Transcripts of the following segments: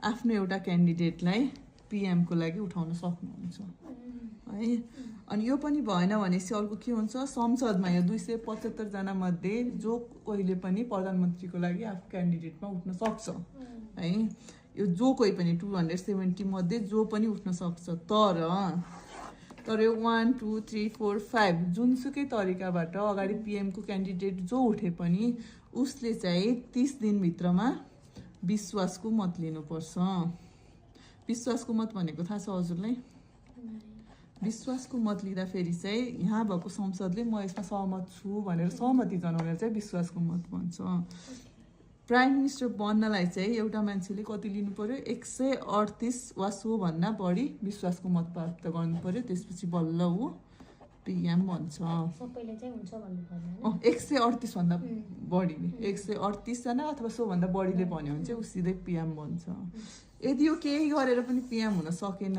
आफ्नो एउटा क्यान्डिडेटलाई PM को लागि उठाउन सक्नुहुन्छ है। अनि यो पनि भएन भनेपछि अर्को के हुन्छ, संसदमा यो 275 जना मध्ये जो कहिले पनि प्रधानमन्त्रीको लागि आफू क्यान्डिडेटमा उठ्न सक्छ है। यो जो कोही पनि 270 मध्ये जो पनि उठ्न सक्छ। तर यो 1 2 3 4 5 जुनसुकै तरिकाबाट अगाडि PM को क्यान्डिडेट जो उठे पनि उसले चाहिँ 30 दिनभित्रमा विश्वासको मत लिनुपर्छ। विश्वासको मत भनेको थाहा छ हजुरलाई? विश्वासको मत लिँदा फेरि चाहिँ यहाँ भएको संसदले म यसमा सहमत छु भनेर सहमति जनाउन चाहिँ विश्वासको मत भन्छ। प्राइम मिनिस्टर बन्नलाई चाहिँ एउटा मान्छेले कति लिनु पर्यो, 138 वा सो भन्दा बढी विश्वासको मत प्राप्त गर्नु पर्यो, त्यसपछि बल्ल ऊ PM भन्छ। सबैले चाहिँ हुन्छ भन्नु पर्दैन। 138 भन्दा बढी 138 जना अथवा सो भन्दा बढीले भन्यो भने चाहिँ ऊ सिधै PM भन्छ। यदि यो केही गरेर पनि PM हुन सकेन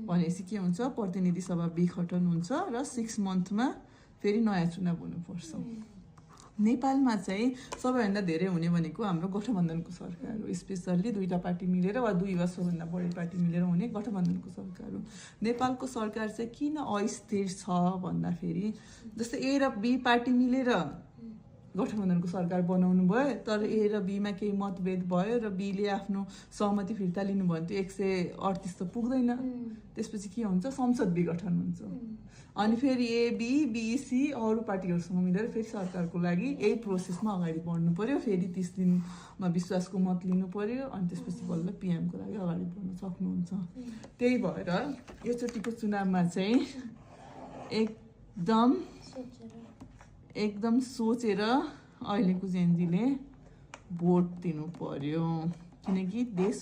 भनेपछि के हुन्छ, प्रतिनिधि सभा विघटन हुन्छ र 6 मन्थमा फेरि नयाँ चुनाव हुनुपर्छ। नेपालमा चाहिँ सबैभन्दा धेरै हुने भनेको हाम्रो गठबन्धनको सरकार हो, स्पेसल्ली 2टा पार्टी मिलेर वा 2 वा सोभन्दा बढी पार्टी मिलेर हुने गठबन्धनको सरकार हो। नेपालको सरकार चाहिँ किन अस्थिर छ भन्दाखेरि जस्तै A र B पार्टी मिलेर गठबन्धनको सरकार बनाउनु भयो, तर A र B मा केही मतभेद भयो र B ले आफ्नो सहमति फिर्ता लिनु भयो भने 138 त पुग्दैन। त्यसपछि के हुन्छ, संसद विघटन हुन्छ। अनि फेरि A B B C अरू पार्टीहरूसँग मिलेर फेरि सरकारको लागि यही प्रोसेसमा अगाडि बढ्नु पर्यो। फेरि 30 दिनमा विश्वासको मत लिनु पर्यो अनि त्यसपछि बल्ल PM को लागि अगाडि बढ्न सक्नुहुन्छ। त्यही भएर योचोटिको चुनावमा चाहिँ एकदम सोचेर अहिलेको जेनजीले भोट दिनु पर्यो, किनकि देश